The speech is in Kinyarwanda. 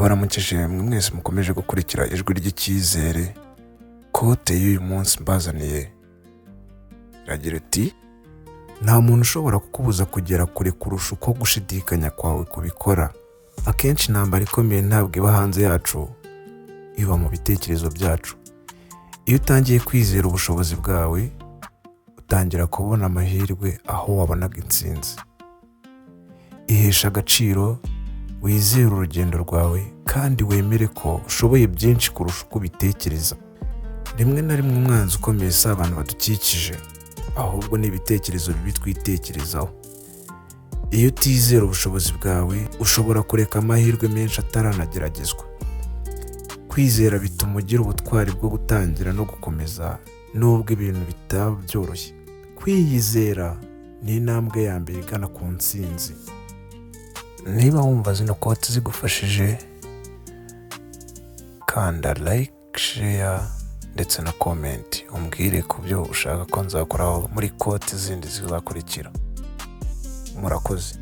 Ndabaramukije mwe mwese mukomeje gukurikira Ijwi ry'Icyizere. Quote y'uyu munsi mbazaniye iragira iti: "Nta muntu ushobora kukubuza kugera kure kurusha uko gushidikanya kwawe kubikora." Akenshi intambara ikomeye ntabwo iba hanze yacu, iba mu bitekerezo byacu. Iyo utangiye kwizera ubushobozi bwawe, utangira kubona amahirwe aho wabonaga intsinzi. Ihesha agaciro, wizere urugendo rwawe kandi wemere ko ushoboye byinshi kurusha uko ubitekereza. Rimwe na rimwe umwanzi ukomeye si abantu badukikije, ahubwo ni ibitekerezo bibi twitekerezaho. Iyo utizera ubushobozi bwawe, ushobora kureka amahirwe menshi ataranageragezwa. Kwizera bituma ugira ubutwari bwo gutangira no gukomeza nubwo ibintu bitaba byoroshye. Kwiyizera ni intambwe ya mbere igana ku ntsinzi. Niba wumva zino quote zigufashije, kanda like, share ndetse na comment, umbwire ku byo ushaka ko nzakoraho muri quote zindi zizakurikira. Murakoze.